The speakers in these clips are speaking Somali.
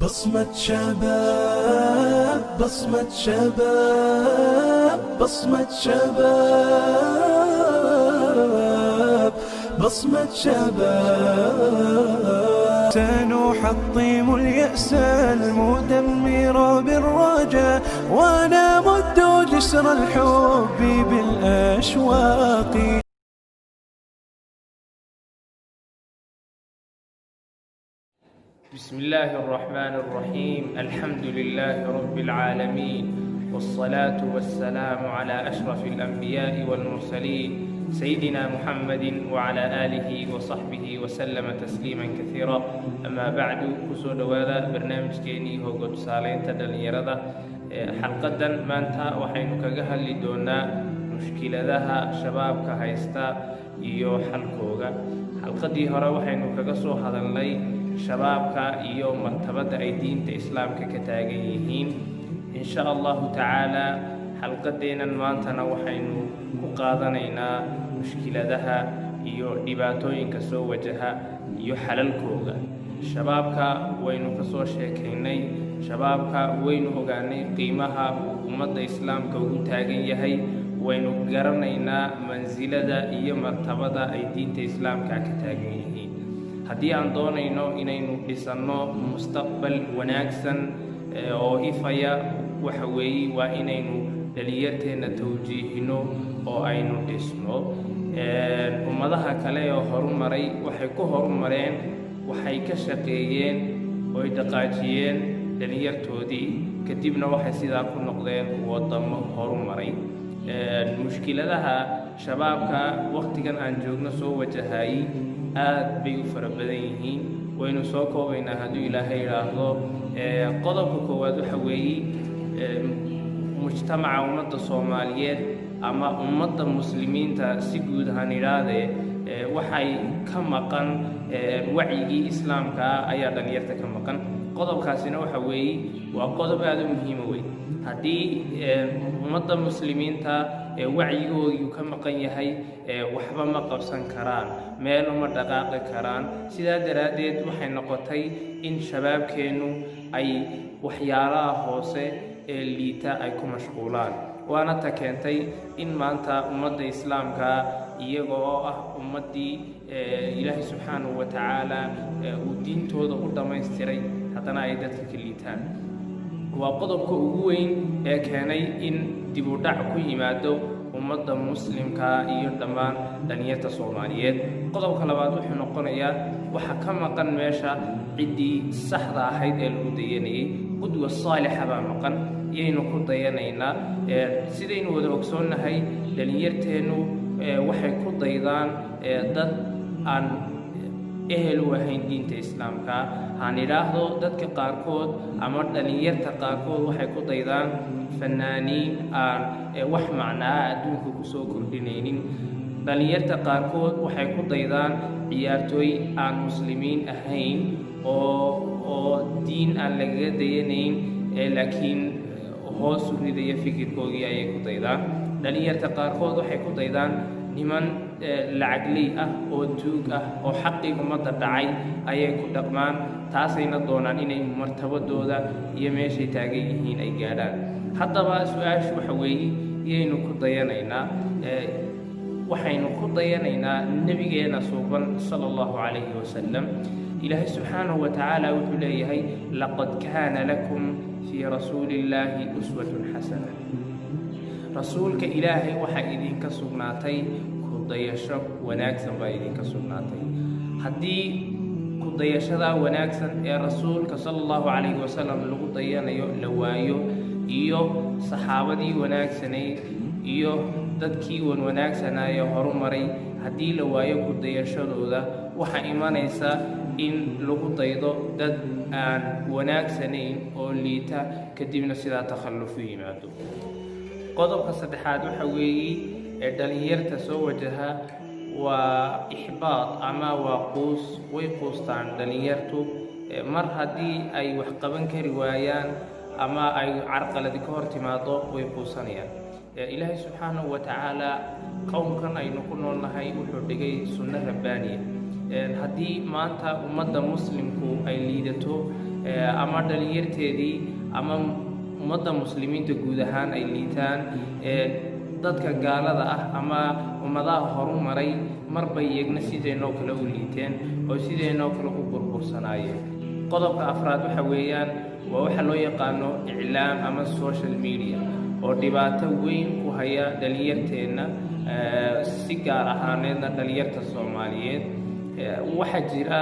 بصمة شباب، بصمة شباب، بصمة شباب، بصمة شباب. سنحطم اليأس المدمر بالرجاء، ونمد جسر الحب بالأشواق. بسم الله الرحمن الرحيم، الحمد لله رب العالمين، والصلاة والسلام على أشرف الأنبياء والمرسلين، سيدنا محمد وعلى آله وصحبه وسلم تسليما كثيرا. أما بعد، kusoo dhowaada barnaamijkeenii hogo tusaaleynta dhallinyarada. Xalqadan maanta waxaynu kaga hadli doonaa mushkiladaha shabaabka haysta iyo xalkooga. Xalqadii hore waxaynu kaga soo hadalnay shabaabka iyo martabadda ay diinta Islaamka ka taagan yihiin. In sha Allahu tacaala, xalqadeennan maantana waxaynu ku qaadanaynaa mushkiladaha iyo dhibaatooyinka soo wajaha iyo xalalkooga. Shabaabka waynu ka soo sheekaynay, shabaabka waynu ogaanay qiimaha uu ummadda Islaamka ugu taagan yahay, waynu garanaynaa mansilada iyo martabada ay diinta Islaamka ka taagan yihiin. Haddii aan doonayno inaynu dhisanno mustaqbal wanaagsan oo ifaya, waxa weeye waa inaynu dhalinyarteenna tawjiihino oo aynu dhisno. Ummadaha kale oo horumaray waxay ku horumareen, waxay ka shaqeeyeen oy dhaqaajiyeen dhalinyartoodii, kadibna waxay sidaa ku noqdeen waddamo horumaray. Mushkiladaha shabaabka wakhtigan aan joogno soo wajahayay aad bay u fara badan yihiin. Waynu soo koobaynaa hadduu Ilaahay idhaahdo. Qodobka koowaad waxa weeye, mujtamaca ummadda Soomaaliyeed ama ummadda Muslimiinta si guud ahaan idhaahdee, waxay ka maqan wacyigii Islaamka ayaa dhalinyarta ka maqan. Qodobkaasina waxa weeye waa qodob aada u muhiima wey. Haddii ummadda Muslimiinta wacyigoodii ka maqan yahay, waxba ma qabsan karaan, meel uma dhaqaaqi karaan. Sidaa daraaddeed waxay noqotay in shabaabkeennu ay waxyaalaha hoose ee liita ay ku mashquulaan, waana ta keentay in maanta ummadda Islaamka, iyaga oo ah ummaddii Ilaahay subxaanahu wa tacaala uu diintooda u dhammaystiray, haddana ay dadka ka liitaan. Waa qodobka ugu weyn ee keenay in dib u dhac ku yimaado ummadda Muslimka iyo dhammaan dhalinyarta Soomaaliyeed. Qodobka labaad wuxuu noqonayaa, waxaa ka maqan meesha ciddii saxda ahayd ee lagu dayanayay. Qudwa saalixa baa maqan. Yaynu ku dayanaynaa? Sidaynu wada ogsoonnahay, dhalinyarteennu waxay ku daydaan dad aan ehel u ahayn diinta Islaamka. Haan idhaahdo, dadka qaarkood ama dhalinyarta qaarkood waxay ku daydaan fanaaniin aan wax macnaa adduunka kusoo kordhinaynin. Dhalinyarta qaarkood waxay ku daydaan ciyaartooy aan Muslimiin ahayn oo diin aan lagaga dayanayn, laakiin hoos u ridaya fikirkoogii ayay ku daydaan. Dhalinyarta qaarkood waxay ku daydaan niman lacagley ah oo tuug ah oo xaqii ummadda dhacay ayay ku dhaqmaan, taasayna doonaan inay martabadooda iyo meeshay taagan yihiin ay gaadhaan. Haddaba su-aashu waxa weeye, yaynu ku dayanaynaa? Waxaynu ku dayanaynaa Nebigeena suuban sala Allahu calayhi wasalam. Ilaahay subxaanahu wa tacaala wuxuu leeyahay: "Laqad kaana lakum fii rasuuli Illaahi uswatun xasana." Rasuulka Ilaahay waxaa idinka sugnaatay kudayasho wanaagsan baa idinka sugnaatay. Haddii kudayashadaa wanaagsan ee rasuulka sala Allahu calayhi wasalam lagu dayanayo la waayo, iyo saxaabadii wanaagsanayd iyo dadkii wan wanaagsanaaye horumaray, haddii la waayo kudayashadooda, waxaa imanaysa in lagu daydo dad aan wanaagsanayn oo liita, kadibna sidaa takhallufu yimaado. Qodobka saddexaad waxa weeye ee dhalinyarta soo wajaha waa ixbaad ama waa quus. Way quustaan dhalinyartu mar haddii ay wax qaban kari waayaan ama ay carqaladi ka hor timaado, way quusanayaan. Ilaahay subxaanahu wa tacaala qowmkan aynu ku noolnahay wuxuu dhigay sunno rabbaaniya. Haddii maanta ummadda Muslimku ay liidato, ama dhalinyarteedii ama ummadda muslimiinta guud ahaan ay liitaan, dadka gaalada ah ama ummadaha horu maray marbay iyagna sideennoo kale u liiteen oo sideennoo kale u burbursanaayeen. Qodobka afraad waxa weeyaan waa waxa loo yaqaano iclaam ama social media oo dhibaato weyn ku haya dhalinyarteenna, si gaar ahaaneedna dhalinyarta Soomaaliyeed. Waxaa jira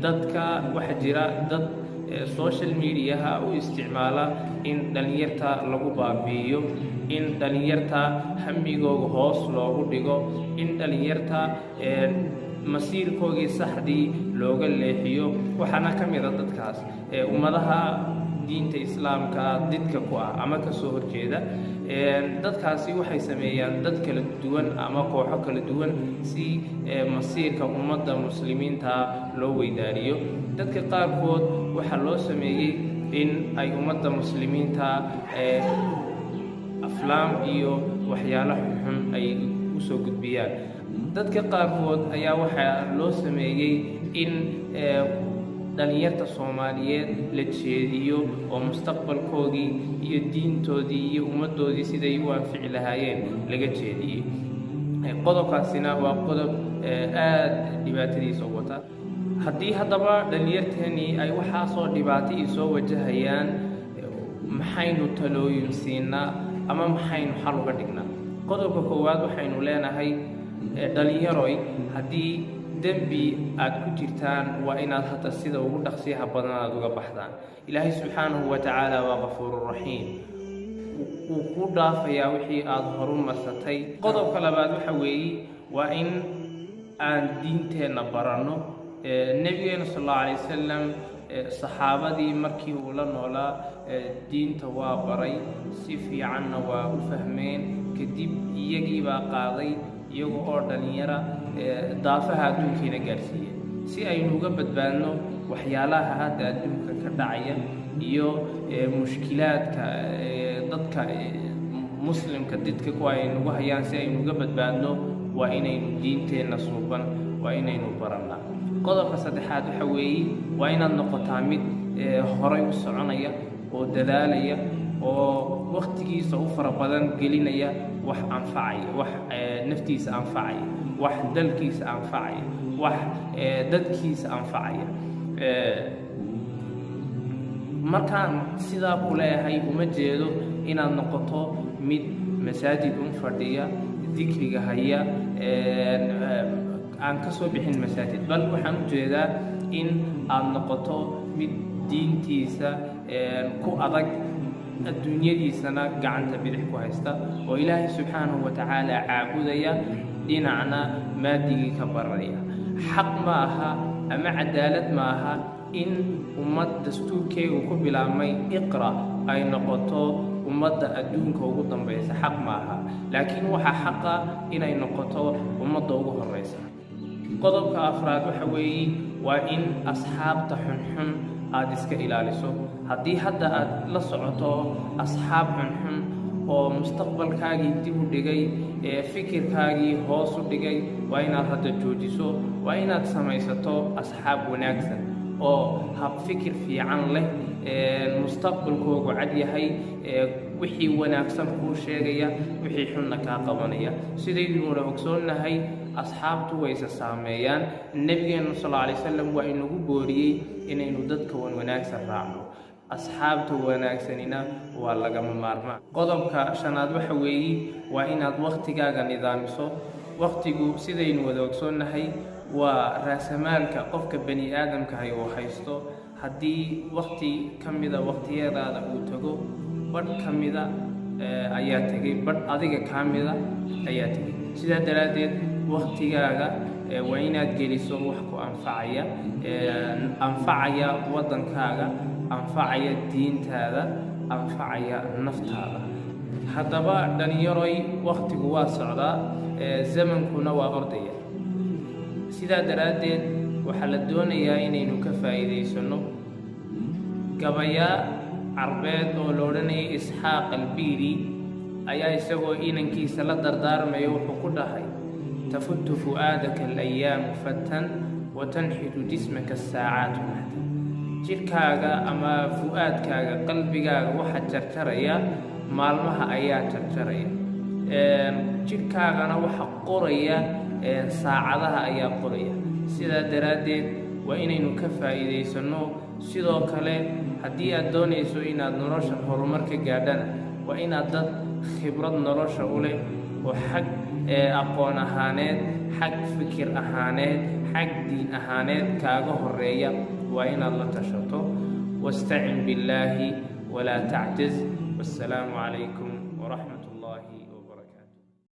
dadka, waxaa jira dad social mediaha u isticmaala in dhalinyarta lagu baabi'iyo, in dhalinyarta hamigooga hoos loogu dhigo, in dhalinyarta masiirkoogii saxdii looga leexiyo. Waxaana ka mid a dadkaas ummadaha diinta Islaamka didka ku ah ama kasoo horjeeda. Dadkaasi waxay sameeyaan dad kala duwan ama kooxo kala duwan si masiirka ummadda muslimiinta loo weydaariyo. Dadka qaarkood waxaa loo sameeyey in ay ummadda muslimiinta aflaam iyo waxyaalo xunxun ay usoo gudbiyaan. Dadka qaarkood ayaa waxaa loo sameeyey in dhalinyarta Soomaaliyeed la jeediyo oo mustaqbalkoodii iyo diintoodii iyo ummaddoodii siday u anfici lahaayeen laga jeediyey. Qodobkaasina waa qodob aad dhibaatadiisa u wata. Haddii haddaba dhalinyarteenii ay waxaasoo dhibaato i soo wajahayaan, maxaynu talooyin siinaa ama maxaynu xal uga dhignaa? Qodobka koowaad waxaynu leenahay: dhalinyaroy, haddii dembi aad ku jirtaan, waa inaad hadda sida ugu dhaqsiyaha badan aad uga baxdaan. Ilaahay subxaanahu wa tacaala waa qafuururaxiim, wuu kuu dhaafayaa wixii aada horu marsatay. Qodobka labaad waxa weeye waa in aan diinteenna baranno. Nebigeena sal Allahu alay wasalam saxaabadii markii uu la noolaa diinta waa baray, si fiicanna waa u fahmeen. Kadib iyagii baa qaaday iyaga oo dhalinyara daafaha adduunkiina gaarsiiya. Si aynu uga badbaadno waxyaalaha hadda adduunka ka dhacaya iyo mushkilaadka dadka muslimka didka kuwa ay nagu hayaan, si aynu uga badbaadno, waa inaynu diinteenna suuban waa inaynu barannaa. Qodobka saddexaad waxa weeye waa inaad noqotaa mid horay u soconaya oo dadaalaya oo wakhtigiisa u fara badan gelinaya wax anfacaya, wax naftiisa anfacaya, wax dalkiisa anfacaya, wax dadkiisa anfacaya. Markaan sidaa ku leeyahay, uma jeedo inaad noqoto mid masaajid un fadhiya, dikriga haya, aan ka soo bixin masaajid, bal waxaan u jeedaa in aad noqoto mid diintiisa ku adag, adduunyadiisana gacanta bidix ku haysta, oo Ilaahay subxaanahu wa tacaala caabudaya, dhinacna maadigii ka baranaya. Xaq ma aha ama cadaalad ma aha in ummad dastuurkeegu ku bilaabmay iqra ay noqoto ummadda adduunka ugu dambaysa. Xaq ma aha, laakiin waxaa xaqa inay noqoto ummadda ugu horeysa. Qodobka afraad waxa weeye waa in asxaabta xunxun aada iska ilaaliso. Haddii hadda aad la socoto asxaab xunxun oo mustaqbalkaagii dib u dhigay, ee fikirkaagii hoos u dhigay, waa inaad hadda joojiso. Waa inaad samaysato asxaab wanaagsan oo hab fikir fiican leh, mustaqbalkoogu cad yahay, wixii wanaagsan kuu sheegaya, wixii xunna kaa qabanaya. Sidaynuna ogsoonnahay, asxaabtu wayse saameeyaan. Nebigeennu sal alay wasalam waa inagu booriyey inaynu dadka wan wanaagsan raacno, asxaabta wanaagsanina waa lagama maarmaan. Qodobka shanaad waxa weeye waa inaad wakhtigaaga nidaamiso. Wakhtigu, sidaynu wada ogsoonnahay, waa raasamaalka qofka bani aadamkahay uu haysto. Haddii wakhti ka mida wakhtiyadaada uu tago, badh ka mida ayaa tegay, badh adiga kaa mida ayaa tegay. Sidaa daraaddeed wakhtigaaga waa inaad geliso wax ku anfacaya, anfacaya waddankaaga, anfacaya diintaada, anfacaya naftaada. Haddaba dhalinyaroy, wakhtigu waa socdaa, zamankuna waa ordaya. Sidaa daraaddeed waxaa la doonayaa inaynu ka faa'iidaysanno. Gabayaa Carbeed oo la odhanayay Isxaaq Albiiri ayaa isagoo inankiisa la dardaarmaya wuxuu ku dhahay: "Tafutu fu'aadaka alayaamu fatan wa tanxitu jismaka asaacaatu naxtan." Jidhkaaga ama fu-aadkaaga, qalbigaaga waxa jarjaraya maalmaha ayaa jarjaraya. Jidhkaagana waxa qoraya saacadaha ayaa qoraya. Sidaa daraaddeed waa inaynu ka faa'iidaysanno. Sidoo kale, haddii aad doonayso inaad noloshan horumar ka gaadhana, waa inaad dad khibrad nolosha u leh oo xag aqoon ahaaneed, xag fikir ahaaneed, xag diin ahaaneed kaaga horeeya waa inaad la tashato. Wastacin billaahi walaa tacjaz. Wassalaamu calaykum.